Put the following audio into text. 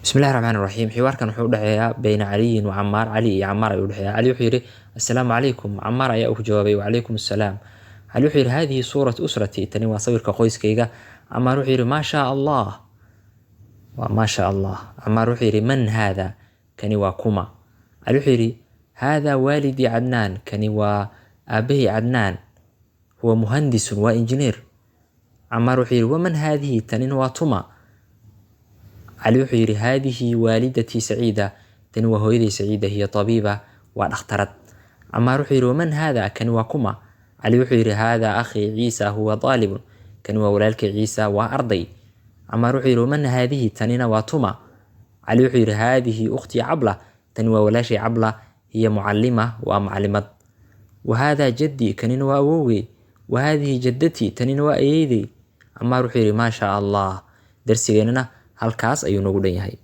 Bismillahi raxmaani raxiim. Xiwaarkan wuxuu u dhexeeyaa bayna Caliyin wa Camaar. Cali iyo Camaar ayuu u dhexeeyaa. Cali wuxuu yidhi: "Assalaamu calaykum." Camaar ayaa ugu jawaabay: "Wacalaykum assalaam." Cali wuxuu yidhi: "Haadihi suuratu usrati." Tani waa sawirka qoyskayga. Camaar wuxuu yidhi: "Maa shaa Allah." Waa maa shaa Allah. Camaar wuxuu yidhi: "Man haada?" Kani waa kuma? Cali wuxuu yidhi: "Haadaa waalidii Cadnaan." Kani waa aabbahay Cadnaan. "Huwa muhandisun." Waa injineer. Camaar wuxuu yidhi: "Waman haadihi?" Tanina waa tuma? Cali wuxuu yidhi: "Haadihi waalidatii Saciida." Tani waa hooyaday Saciida. "Hiya tabiiba." Waa dhakhtarad. Camaar wuxuu yidhi: "Waman haada?" Kani waa kuma? Cali wuxuu yidhi: "Haadaa akhii Ciisa, huwa daalibun." Kani waa walaalkay Ciisa, waa arday. Camaar wuxuu yidhi: "Waman haadihi?" Tanina waa tuma? Cali wuxuu yidhi: "Haadihi ukhtii Cabla." Tani waa walaashay Cabla. "Hiya mucallima." Waa macalimad. "Wa haadaa jaddii." Kanina waa awowgay. "Wa haadihi jaddatii." Tanina waa ayeeyday. Camaar wuxuu yidhi: "Maa shaa Allah." Darsigeennana halkaas ayuu noogu dhan yahay.